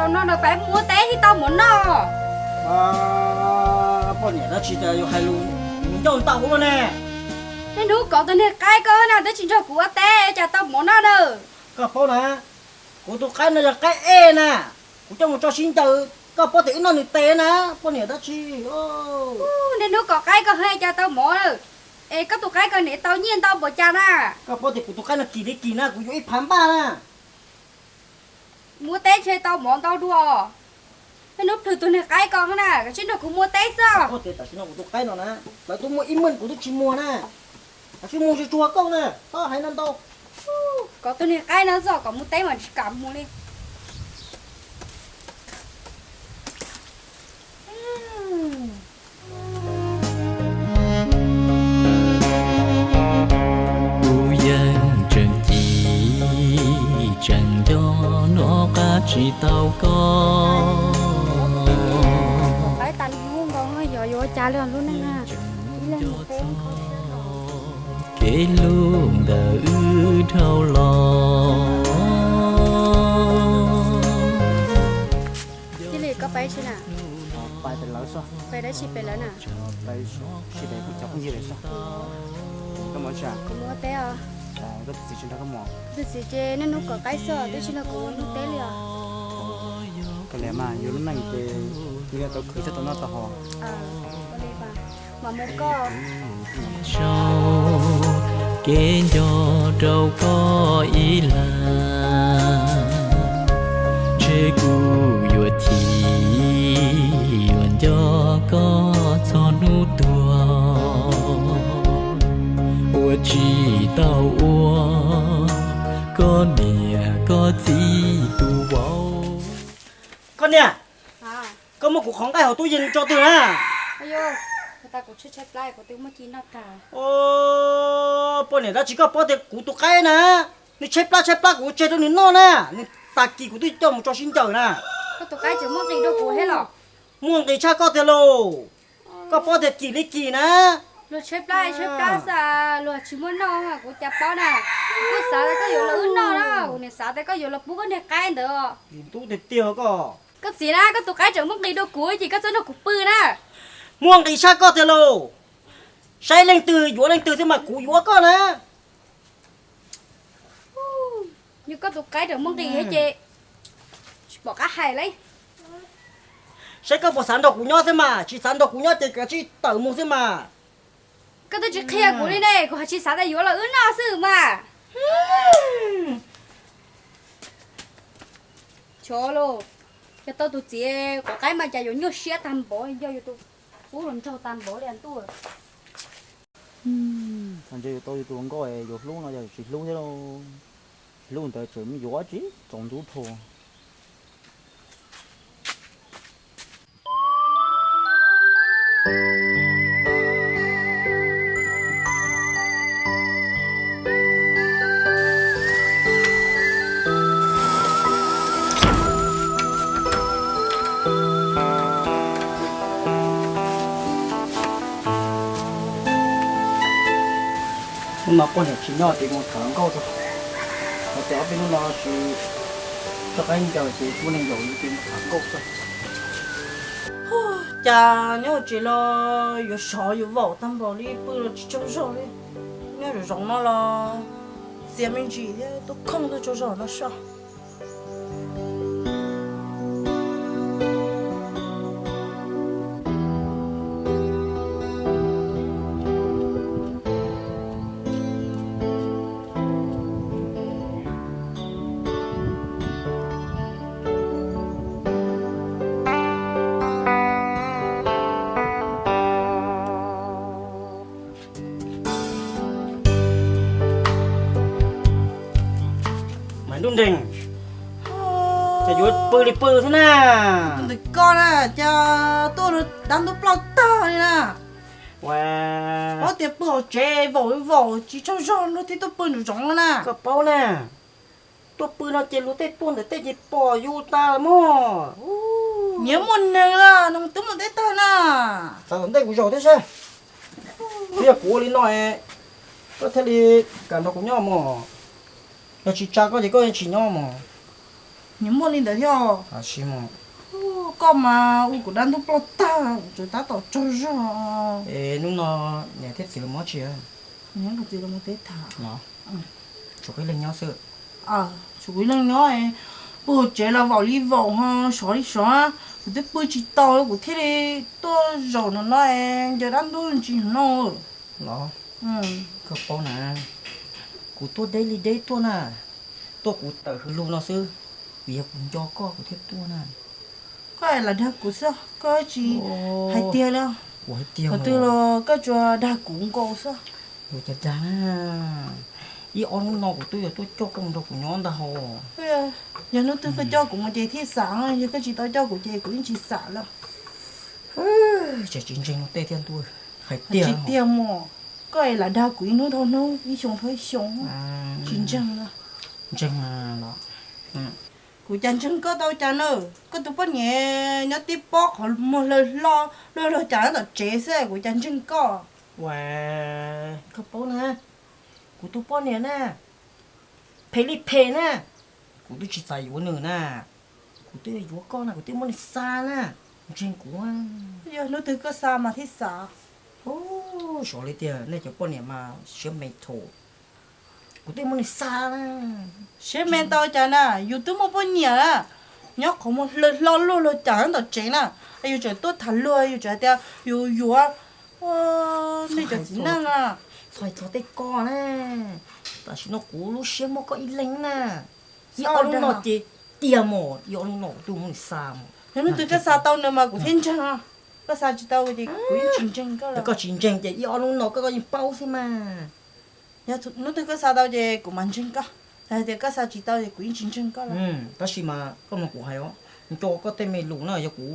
Tau no na, peb mus ua teb thiaj tau mov noj. Poj niam dab tsi cas yuav hais lus ncauj ntau ua luaj ne? Niaj hnub kov tus niag qaib ko na twb tsis nrog kuv ua teb cas tau mov noj na. Koj paub na, kuv tus qaib no yog qaib ej na, kuv coj mus tso sib ncaws, koj paub tias wb noj nws tes na, poj niam dab tsi. Niaj hnub kov qaib ko cas tau mov na. Es koj tus qaib ko niam tau nyiaj ntau npaum cas na? Koj paub tias kuv tus qaib no kim li kim na, kuv yuav ib phav npaj na. Mus ua teb ntshe tau mov ntau dua. Niaj hnub plhws tus niag qaib ko na, koj tsis nrog kuv mus ua teb xwb. Koj tias tam sim no kuv tus qaib no na, lawv twb muaj ib meej kuv twb tsis muag na. Koj tsis mus tsuag tsuag koj na, txhob hais no ntau. Kov tus niag qaib no xwb, kom mus teb mas tsis kam mus li. Kuv yeej tseem cim tseem nco, noj qab tsis tau koj. Kev hlub ntawm wb dhau los. Cia li koj pais tsi na? Pais pem lawv xwb. Pais dab tsi pem lawv na? Pais sib pem kuv cov phooj ywg lawm xwb. Koj mus tsi? Kuv mus ua teb os. Koj tus txiv tsis nrog koj mus? Kuv tus txiv ces niaj hnub kov qaib xwb, twb tsis nrog kuv mus teb li os. Koj liam mas, yus lub neej ces yus yuav tau khwv thiaj tau noj tau haus. Ua li mas mus koj. Sau kev nco rau koj ib leeg, ntshe kuv yuav chim yuav nco koj txhua hnub tuag, ua tsis tau ua koj niam koj txiv tus vauv. Koj niam, koj muab kuv qhov nqaij hauv tub yees tso twg na? Poj niam dab tsi koj paub tias kuv tus qaib na, nws tshaib plab tshaib plab kuv tseg rau nws noj na, nws tag kis kuv twb coj mus tso sib ncaws na. Koj tus qaib tseem muaj nqis dua kuv thiab los? Muaj nqis tshaj koj tiag lauj. Koj paub tias kim li kim na. Luag tshaib plab tshaib plab xwb, luag tsis muaj noj kuv cas paub na. Kuv xav tias koj yuav los wb noj na, kuv niam xav tias koj yuav los pub koj niag qaib ntawd. Ntub tiag tiag koj. Koj txiv na, koj tus qaib tseem muaj nqis dua kuv ces koj txhob nrog kuv pw na. Muaj nqis tshaj koj tiag lauj. Saib leej twg yuav leej twg thiab mas kuv yuav koj na. Yog koj tus qaib tseem muaj nqis thiab ces tsis pom qab hais li. Saib koj puas xav nrog kuv nyob thiab mas, tsis xav nrog kuv nyob ces kav tsij tawm mus thiab mas. Koj twb tsis qhia kuv li ne, kuv hais tsis xav tias yuav los wb noj xwb mas. Chov lauj, yog tau tus txiv quav qaib mas cas yuav nyuaj siab tag npaum, yog yus tus qub los nraug tag npaum li ntuj. Txog ntse yuav tau yus tus hluas nkauj yuav hlub no yog tsis hlub thiab lauj. Tsis hlub ntawd tseem yuav tsis txaus ntxub dhau. Hnub no poj niam tsis nyob ces mus tham nkauj tso. Hais tias ob peb hnub no tsis tso qaib ncaws ces muaj neeg yaum li ces mus tham nkauj tso. Cas nyob tsev los yuav sov yuav vaum tag npaum li, pw los tsis tsaug zog li. Nyob zoo zoo no los txias me ntsis thiab tuaj khooj tuaj tsaug zog no soj. Mas Ntuj Nreeg, cas yuav pw li pw xwb na. Tus ntawm koj na, cas tuaj dab ntub ploj tag li na. Paub tias pw hauv tsev vaum vaum tsis tsaug zog luag thiaj tuaj pw nraum zoov na. Koj paub na, tuaj pw no ces luag tej tuaj ntawm tej ces pom yus tas mog. Nyias muaj neeg lawm, no twb mus teb tag na. Txav tom ntej kuv zaum thiab saib. Twb yog kuv ua li no es koj thiaj li kam nrog kuv nyob mog. Yog tsis tsa koj ces koj yeej tsis nyob mog. Nws muaj li ntawd thiab. Koj mas ua kuv dab ntub ploj tag, kuv tseem tab tom tsaug zog. Hnub no niam thiab txiv lawv mus dab tsi? Niam kuv txiv lawv mus teb tham. Tshuav kuv ib leeg nyob xwb. Tshuav kuv ib leeg nyob, pw hauv tsev los vaum li vaum ho sov li sov, kuv twb pw tsis tau kuv thiaj li tuaj zaum no no, ncaws dab ntub ntsis no. Los, koj paub na, kuv tuaj deb li deb tuaj na, tuaj kuv tawm hws lug no xwb, vim yog kuv nco koj kuv thiaj tuaj na. Koj lam dag kuv xwb, koj tsis hais tiag li. Kuv hais tiag. Qhov twg los koj tsuas dag kuv nkaus xwb. Yuav cas dag na, ib ob hnub no kuv twb yuav tuaj coj koj mus nrog kuv nyob ntag hos. Yog hnub twg koj coj kuv mus ces thiaj xam, yog koj tsis tau coj kuv ces kuv yeej tsis xam lawm. Tseem tsis ntseeg luag tej thiab ntuj, hais tiag. Tsis tiag mog, koj lam dag kuv ib hnub dhau hnub, ib xyoo dhau ib xyoo, tsis ntseeg. Ntseeg los. Kuv cas ntseeg koj tau cas na, koj tus poj niam nyob tib pob qhov muag hlaws hlo luaj luag cas tom tsev xwb kuv cas ntseeg koj. Ua, koj paub na, kuv tus poj niam na, phem li phem na, kuv twb tsis txais yuav nws na, kuv twb yuav koj na, kuv twb muab nws xa na, ntseeg kuv. Yog hnub twg koj xa mas thiaj xam. Xyov li tiag, nej cov poj niam mas siab me thaum, kuv twb muab nws xa na. Siab me tau cas na, yus twb muaj poj niam na, nyob qhov muag hlaws hlo luaj luag cas tom tsev na, yus tseem tuaj tham luag, yus tseem hais tias yus yuav nej cov txiv neej na. Txhob hais txog tej ko na, tam sim no kuv lub siab muaj koj ib leeg na. Ib ob hnub no ces tiag mog, ib ob hnub no kuv twb muab nws xa mog. Yog hnub twg koj xa tau nws mas kuv thiaj ntseeg. Koj xa tsis tau ces kuv yeej tsis ntseeg koj. Koj tsis ntseeg ces ib ob hnub no koj yeej paub xwb mas. Yog hnub twg koj xa tau ces kuv mam ntseeg koj, yog hais tias koj xa tsis tau ces kuv yeej tsis ntseeg koj lawm. Tab sis mas koj mloog kuv hais os, nco koj tej me lus na, yog kuv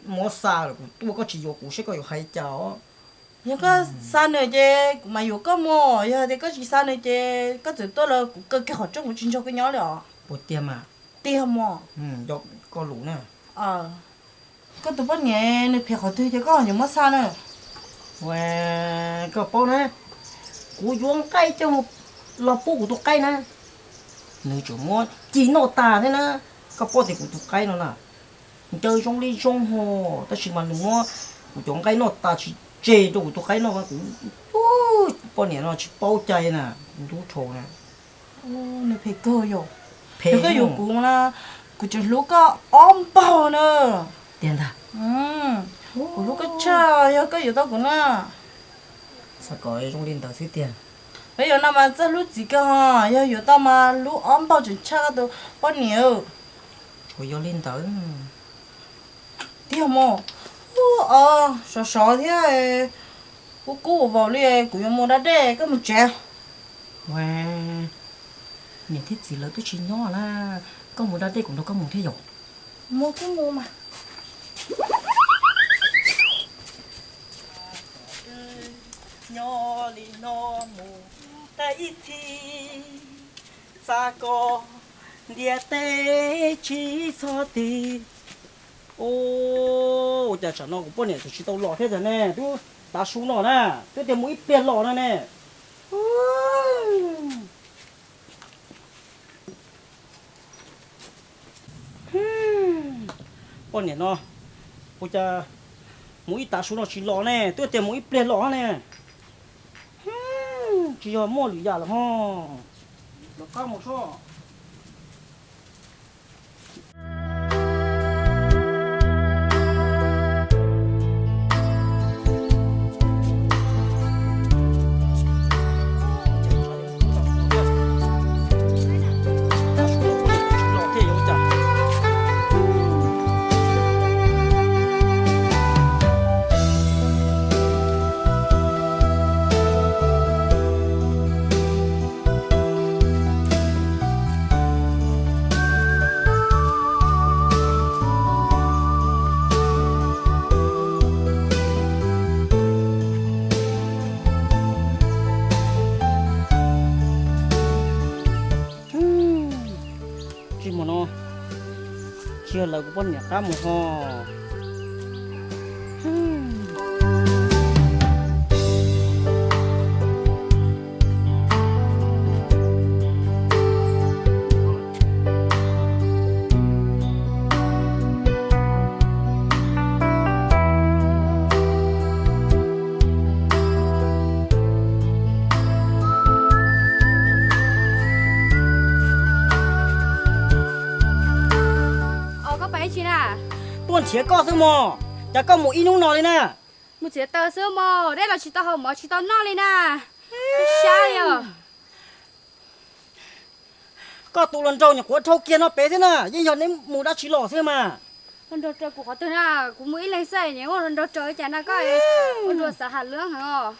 muab xa lawm kuv tuaj koj tsis yuav kuv seb koj yuav hais cas os. Yog koj xa nws ces kuv mam yuav koj mog, yog hais tias koj tsis xa nws ces koj txawm tuaj los kuv kaw kiag qhov rooj kuv tsis nrog koj nyob li os. Puas tiag mas? Tiag mog. Nco koj lus na. Koj tus poj niam nws phem qhov twg ces koj yuav muab xa na? Ua, koj paub na, kuv yuav nqaij coj los pub kuv tus qaib na, nws tseem muab ci noj tas thiab na. Koj paub tias kuv tus qaib no na, ncaws zoo li zoo ho, tab sis mas nws muab kuv cov nqaij noj tas tsis tseg rau kuv tus qaib noj, kuv poj niam no tsis paub cai na, ntub dhau na. Nws phem kawg yom. Yog koj yuav kuv na, kuv tseem hlub koj ob npaug na. Tiag ntag. Kuv hlub koj tshaj yog koj yuav tau kuv na. Xav kom zoo li ntawd xwb tiag. Peb yuav no mas txawj hlub txiv kawg ho, yog yuav tau mas hlub ob npaug tseem tshaj koj tus poj niam. Tsuas yog li ntawd. Tiag mog. Ua, sov sov thiab, kub kub ua vaus li, kuv yuav mus da dej, koj mus tsev. Ua, niam thiab txiv lawv twb tsis nyob na, koj mus da dej kuv nrog koj mus thiab yom. Mus kuj mus mas. Nyob li no mus tag ib txhis, xa koj ntiaj teb tsis txhob tig. Ua cas tsam no kuv poj niam tseem tsis tau los thiab tiag ne, twb tav su no na, twb tias mus ib pliag los no ne. Poj niam no, ua cas mus ib tav su no tsis los ne, twb tias mus ib pliag los ne. Tsis yog muaj lwm yam lawm ho. Lawv qab mus soj. Tsis mus no, tsis yog lawv kuv poj niam qab mus ho. Nrhiav koj xwb mog, cas koj mus ib hnub no li na? Mus txiav taws xwb mog, dej los tsis tau haus mov tsis tau noj li na. Sab li os. Koj tus hluas nraug nyuam qhuav dhau kiag no pem xwb na, yeej yog neb mus dab tsi los xwb mas. Hluas nraug raws kuv qhov twg na, kuv mus ib leeg xwb, nyias muaj hluas nraug raws li cas na koj. Ua dua xav ham lwb heev os.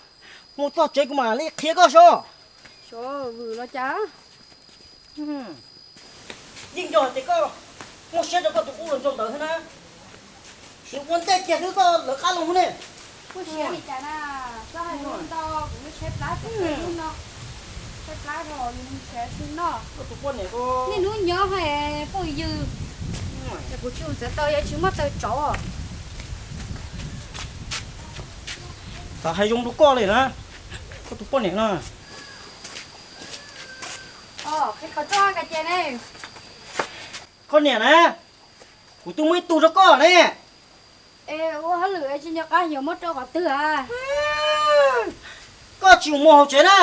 Mus txog tsev kuv mam li qhia koj so. Sov vwm los cas. Yeej yog tias koj muaj siab rau koj tus qub hluas nraug ntawd thiab na. Nws ua ntej kiag xwb koj lawv qab los ne. Muaj siab li cas na, txhob hais lus ntau, kuv muab tshaib plab tau hnub no. Tshaib plab rau yus mus tshaib si no. Koj tus poj niam ko niaj hnub nyob hais phooj ywg, es kuv tsis mus txiav taws yuav tsis muaj taws tsauv. Xav hais zoo rau koj li na, koj tus poj niam no. Qhia qhov rooj ka ces ne. Koj niam na, kuv twb muaj ib tug rau koj ne. Es ua hauj lwm tsis nco qab yuav muab rau qhov twg a? Koj tsis mus hauv tsev na,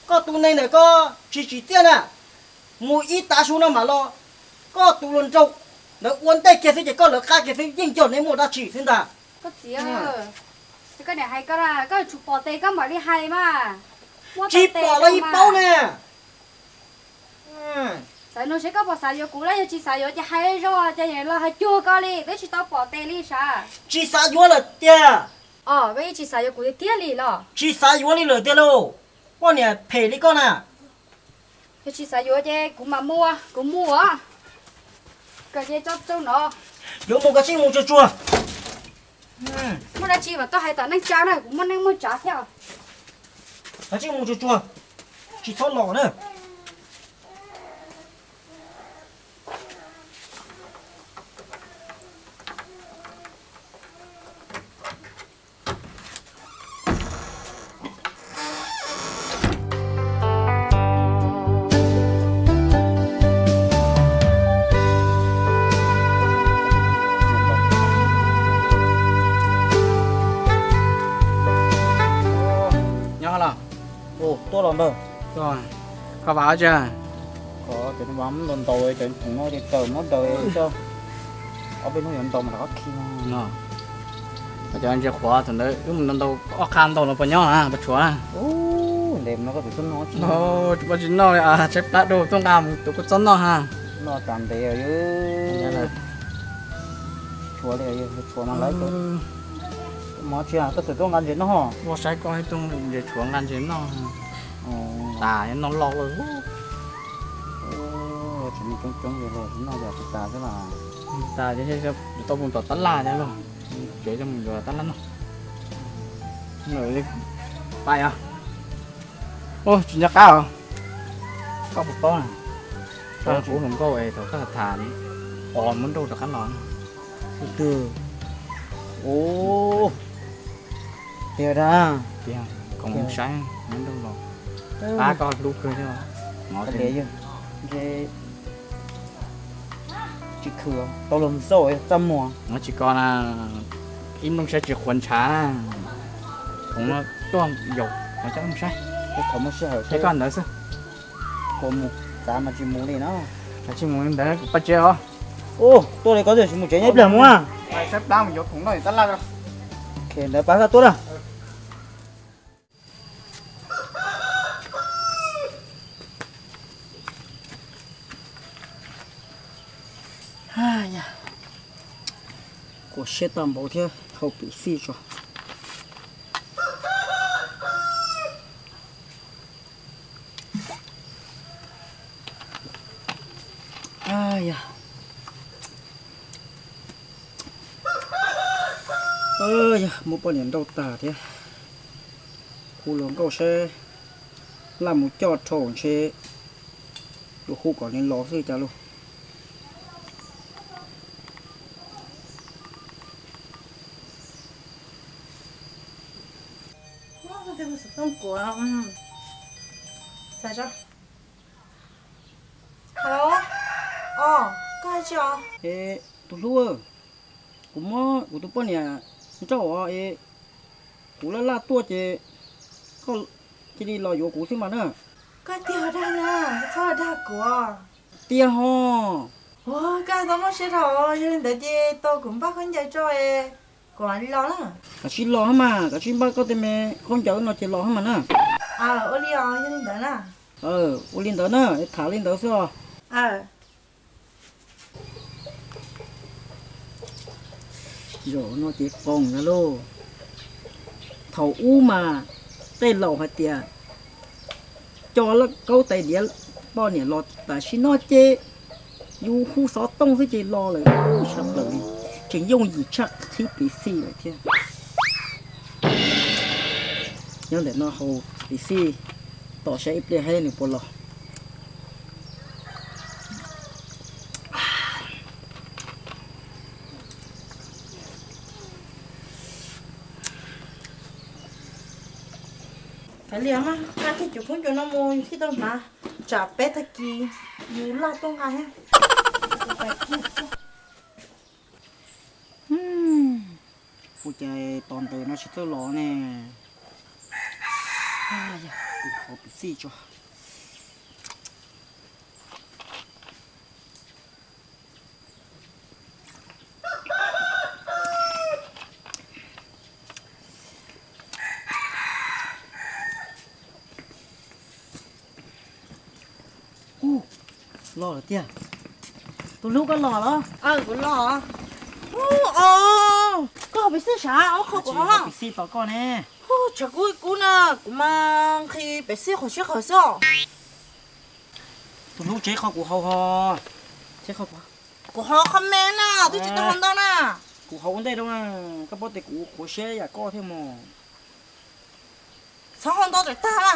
koj tus neeg ntawm koj tsis tsim txiaj na, mus ib tav su no mam los. Koj tus hluas nraug ntawd ua ntej kiag xwb ces koj lawv qab kiag xwb, yeej yog neb muaj dab tsi xwb ntag. Koj txiv, koj niam hais koj na, koj yuav tsum pom tes koj mam li hais mas. Tsis pom los yeej paub na. Xav nug seb koj puas xav yuav kuv, los yog tsis xav yuav ces hais zoo, ces los hais cuag koj li, twb tsis tau pom tes li sav. Tsis xav yuav lawm tiag. Os, koj yeej tsis xav yuav kuv tiag tiag li los? Tsis xav yuav li lawm tiag lauj, poj niam phem li koj na. Yog tsis xav yuav ces kuv mam mus, kuv mus os. Koj ces tso tso no. Yuav mus koj tsij mus tsuag tsuag. Muaj dab tsi mas tuaj hais tom neej tsa na, kuv muaj neej muaj tsav thiab. Koj tsij mus tsuag tsuag, tsis txhob los na. Nyob los? Tuaj los npawg. Koj vam tsi? Koj cov vas muab ntaus ntaus cov khoom no ces tawm muab daws coj. Ob peb hnub yuav ntaus mas rov qab khi no. Cov ntses qhuav thaum ntawd wb mus ntaus ntaus ob qha ntaus no puas nyob na, puas tshuav? Ntev no koj pem tuaj noj tsis noj li, tshaib plab dua tuaj nqa mus tus kuj txob noj ha. Noj tas ntev. Tshuav li, tshuav mas lawv mov tsis, koj txawm tuaj nqa ntses noj. Ua saib koj ib tug ntses tshuav nqa ntses noj. Tas noj loj lawm. Tsis muaj coob coob li los tsis noj yog tsis tas xwb las. Tas tau mus tom tab laj thiab lauj. Tsev coj mus yuav tab laj noj. Pais os. Ua tsis nco qab os. Koj puas paub na, koj hu hluas nkauj es thaum koj tham os muab nrauj rov qab los. Tus twg? Ua tiag dag. Tiag, koom saib muab nrauj los. Pab koj hlub kawg thiab. Nov tiag. Ntshe tsis khwv tau los xauj txaj muag. Nov tsis ko na, ib nplooj saib tsis qhuav ntshav na. Khoom no tuaj yaum qhov coj nplooj saib. Qhov muaj sij hawm saib koj ntawd xwb. Kua mus xav mas tsis mus li na. Tsis mus li ntawd kuv pab tsev os. Ua tuaj li ko tsis mus tsev nyob ib pliag mus. Saib plab mus yuav khoom noj tab laj. Ntawd pab koj tuaj na. Khuv siab tag npaum thiab hau pim xij tso. Yog muab poj niam nrauj tag thiab. Hu hluas nkauj saib, laj mus coj dhau ntshe yuav hu kom nws los xwb cas lauj. Alo, koj hais tsi os? Es tus hlub, kuv muab kuv tus poj niam nrauj os es kuv laj laj tuaj ces koj cia li los yuav kuv xwb mas na. Koj tiag dag na, txhob dag kuv. Tiag ho. Ua, koj tau muaj siab dhau, yog li ntawd ces tos kuv npaj khaub ncaws tso, kuv mam li los na. Koj sim los mas, koj sim npaj koj tej me khaub ncaws no ces los mas na. Ua li os, yog li ntawd na. Ua li ntawd na, tham li ntawd xwb os. Zaum no ces qoos lawm lauj. Thaum ub mas tej laus hais tias coj laj kaub tais diav poj niam los, tam sim no ces yus hu xov tooj xwb ces los lawm, tshaj plaws li. Tseem yooj yim tshaj qhib pim xij lawm thiab. Nyob ntawm no haus pim xij, tos saib ib pliag saib nws puas los. Kav liam mas, nqa kiag cov khaub ncaws no mus thiaj tau hnav, tsam peb tag kis yus loj tuaj nqa thiab. Ua cas tos ntawm no tsis txawj los ne? Yog kuv haus pim xij tso. Ub, los lawm tiag. Tus hlub, koj los los? Kuv los. Ub, o, koj haus pim xij sav, ua qhov kuv haus. Pim xij tos koj ne. Tshav kub kub na, kuv mas nqhis pim xij qhov siab qhawv xwb os. Tus hlub, tseb qhov kuv haus ho. Kuv haus qhov me na, twb tsis tau haus ntau na. Kuv haus ua ntej rau na, koj paub tias kuv qhuav siab yam koj thiab mos. Txhob haus ntau tsam tag na.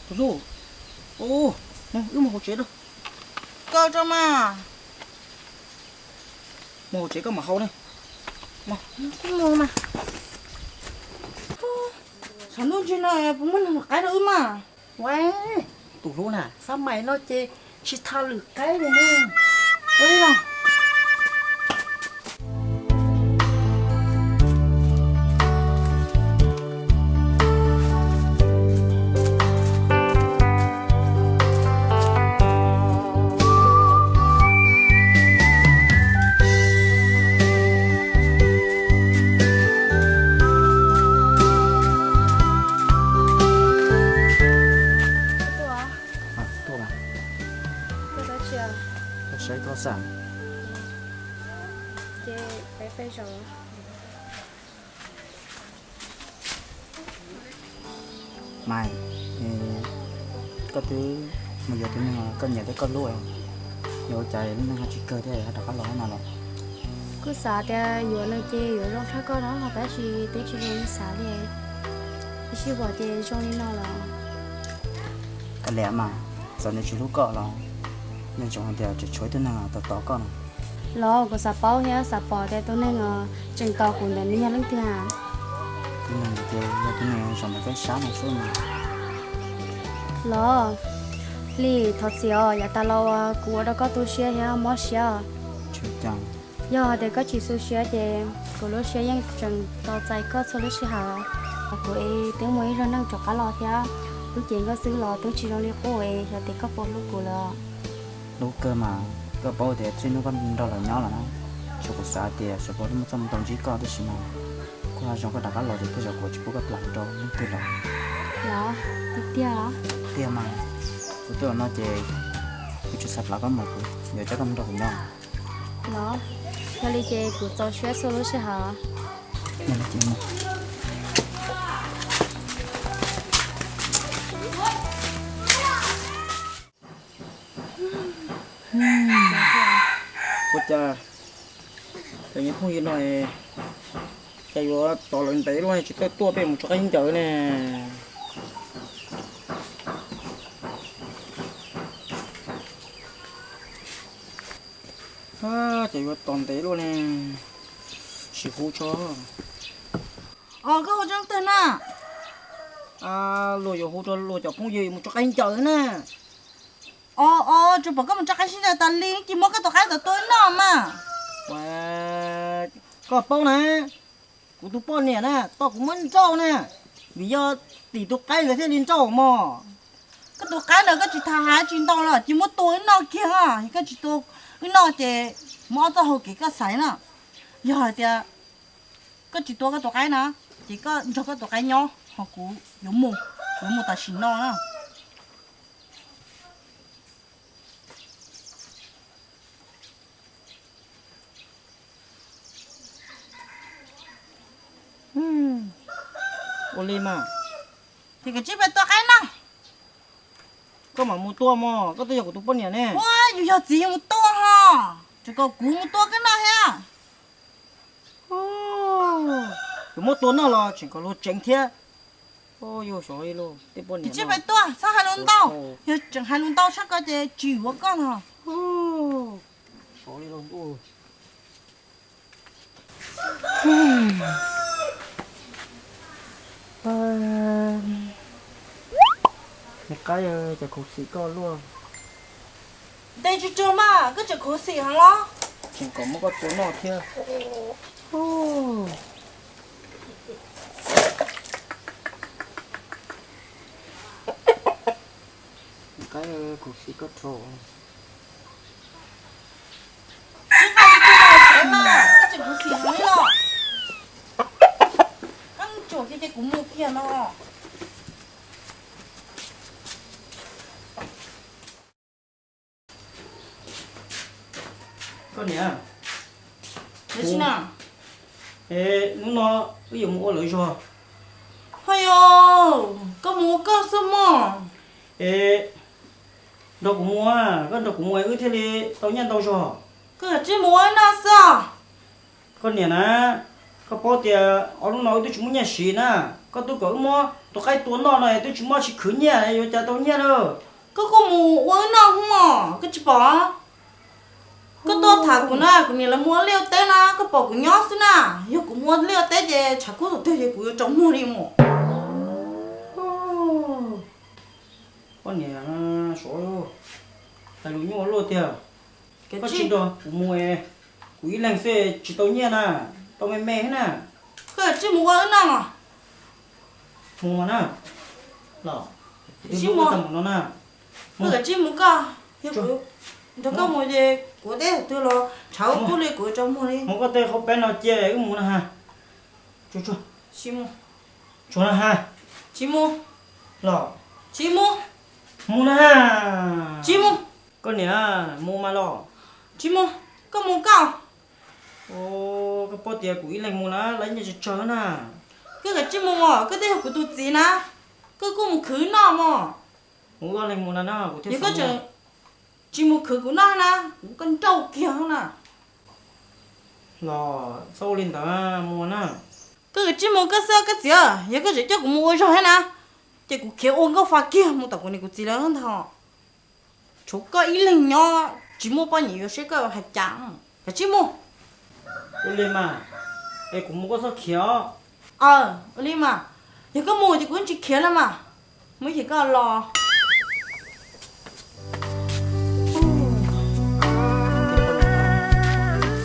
Tus hlub, wb mus hauv tsev rau. Koj tso mas. Mus hauv tsev koj mam haus ne. Kuj mus mas. Tshav ntuj ntsis no puas muaj neeg qaib rau wb mas? Ua, tus hlub na, xab mais no ces tsis tau lwm qaib li na. Ua li los. Tuaj, tuaj saib koj xwb. Ces peb peb zaum. Mas, koj twb mus yuav tus neeg koj nyiam thiab koj hlub, yog ua cas lub neej ho tsis kawg thiab ho rov qab los no los? Kuj xav tias yuav nws ces yuav zoo tshaj koj no ho tab sis twb tsis zoo li xav li. Ib sij huam ces zoo li no los. Kav liam mas, txawm nws tsis hlub koj los nco ntsoov hais tias tseem tshuav ib tug neeg tos tos koj no. Los kuv xav paub thiab xav pom tias tus neeg tseem tos kuv ntawd nws yog leej twg. Tus neeg ces yog tus neeg zaum ntawm peb sab no xwb mas. Los, Hli, thov txim os, yav tas los uas kuv ua rau koj tu siab thiab mob siab. Yog hais tias koj tsis xu siab ces kuv lub siab yeej tseem tos txais koj txhua lub sij hawm. Kuv es twb muaj ib zaug neej rov qab los thiab, lub cev nkauj xwb los twb tsis zoo li qub es xyov tias koj puas hlub kuv lawm. Hlub kawg mas, koj paub tias txij hnub koj nrog lawv nyob los na, tsuas kuv xav tias xyov puas muaj txoj hmoo tau ntsib koj tib si mas, kuv ho zoo koj rov qab los ces tej zaum kuv tsis pub koj plam rau leej twg lawm. Los, tiag tiag los? Tiag mas, kuv twb los no ces kuv tsis xav plam koj mus, kuv yuav coj koj mus nrog kuv nyob. Los, yog li ces kuv txaus siab txhua lub sij hawm. Ua cas cov phooj ywg no cas yuav tos lawv ntev luaj tsis tau tuaj peb mus tso qaib ncaws ne? Cas yuav tos ntev luaj ne? Sim hu tso. Os, koj hu rau leej twg na? Luag yuav hu rau luag cov phooj ywg mus tso qaib ncaws na. Os, os, tsuas pom koj mus tso qaib sib ncaws tas li ces muab koj tus qaib tau tua noj mas. Koj paub na, kuv tus poj niam na tau kuv muab nrauj na, vim yog tim tus qaib ntawd thiaj li nrauj mog. Koj tus qaib ntawd koj tsis tham hais tsis ntau los ces muab tua wb noj kiag os. Koj tsis tua wb noj ces muab ob txoj hau kev koj xaiv na. Yog hais tias koj tsis tua koj tus qaib na, ces koj nrog koj tus qaib nyob ho kuv yuav mus, yuav mus tam sim no na. Ua li mas, ces koj tsis pab tua qaib no. Koj mam mus tua mog, koj twb yog kuv tus poj niam ne. Ua, yus yog txiv yus mus tua ho, tseem kom kuv mus tua koj no thiab. Yus muab tua noj los tseem kom luag tseev thiab. Yus sov li los tej poj niam, tsis pab tua, txhob hais lus ntau. Yog tseem hais lus ntau sab ko ces tsis yuav koj no. Sov li los ntuj. Me qaib, cas khuv xim koj luaj. Ntes tsis tsuag mas koj tseem khuv xim heev los? Tseem kom muab koj tua noj thiab. Me qaib, khuv xim koj dhau. Koj tseem khuv xim heev li los? Koj tsuam kiag ces kuv mus kiag no. Koj niam, hnub no wb yuav mus ua lawv zog. Ho yog, koj mus ua koj xwb mog. Es nrog kuv mus, koj nrog kuv mus wb thiaj li tau nyiaj ntau zog. Koj tsis mus ua wb noj xwb. Koj niam na, koj paub tias ob hnub no wb twb tsis muaj nyiaj siv na, koj twb kom wb muab tus qaib tua noj no twb tsis muaj tsis khwv nyiaj yuav cas tau nyiaj na. Koj kuj mus ua wb noj hwv mog, koj tsis pom? Koj tuaj tham kuv na, kuv niam lawv mus ua liaj ua teb na, koj pom kuv nyob xwb na. Yog kuv mus ua liaj ua teb ces tshav kub thaum twg ces kuv yuav tsaus muag li mus. Koj niam, suav hais lus nyuaj luaj tiag. Koj tsis nrog kuv mus, kuv ib leeg xwb tsis tau nyiaj na, tau me me thiab na. Koj tsis mus ua wb noj. Mus mas na. Los, koj tsis mus koj, yog kuv nrog koj mus ces kuv teb thaum twg los tshav kub li kuv tsaus muag li. Muab koj tej qhov peb no cia wb mus na ha. Tsuag, tsuag na ha. Tsis mus. Los, tsis mus. Mus na ha. Tsis mus. Koj niam, mus mas los. Tsis mus, koj mus koj. Koj paub tias kuv ib leeg mus na lawv nyiaj tsawg tsawg na. Koj tsis mus, koj twb yog kuv tus txiv na, koj kuj mus khwv noj mog. Mus ua leeg mus na, kuv thiaj, yog koj tsis mus khwv kuv noj na, kuv koj nrauj kiag na. Los txhob ua li ntawd, mus na. Koj tsis mus koj xwb koj txiv, yog koj tseem coj kuv mus ua zog thiab na, ces kuv khiav ua nkauj fa kiag mus tom kuv niam kuv txiv lawv ntag. Tshuav koj ib leeg nyob tsis muaj poj niam yuav saib koj hais cas, koj tsis mus. Ua li mas, es kuv mus koj txhob khiav os. Ua li mas, yog koj mus ces kuv tsis khiav lawm mas, mus ces koj los.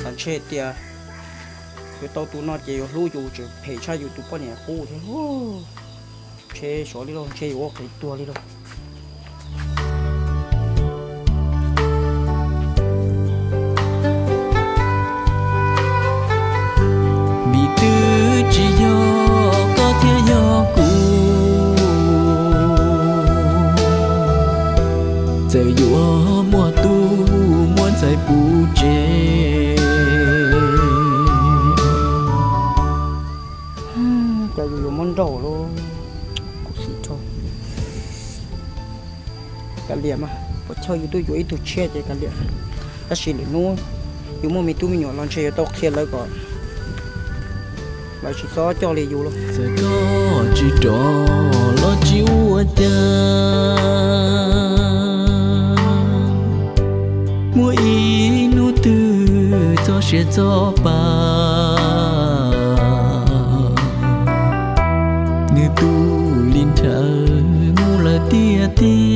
Xav ntshe tias yuav tau tus no ces yuav hlub yus, tseem phem tshaj yus tus poj niam qub thiab. Ntshe sov li lauj, ntshe yuav ua qev tuag li lauj. Vim twb tsis yog koj thiab yog kuv, txawm yuav muaj tub muaj ntxhais puv tsev. Cas yus yuav muab nrauj lawm, kuv xim rau. Kav liam mas, puas chawj yus twb yuav ib tug tshiab ces kav liam. Tab sis lwm hnub yus muaj me tub me nyuam los ntshe yuav tau qhia lawv kom lawv tsis txhob coj li yus lawm. Txawm koj tsis rov los tsis ua cas, muaj ib hnub twg txoj sia txoj pa, nws tu li nrhawv mus lawm tiag tiag.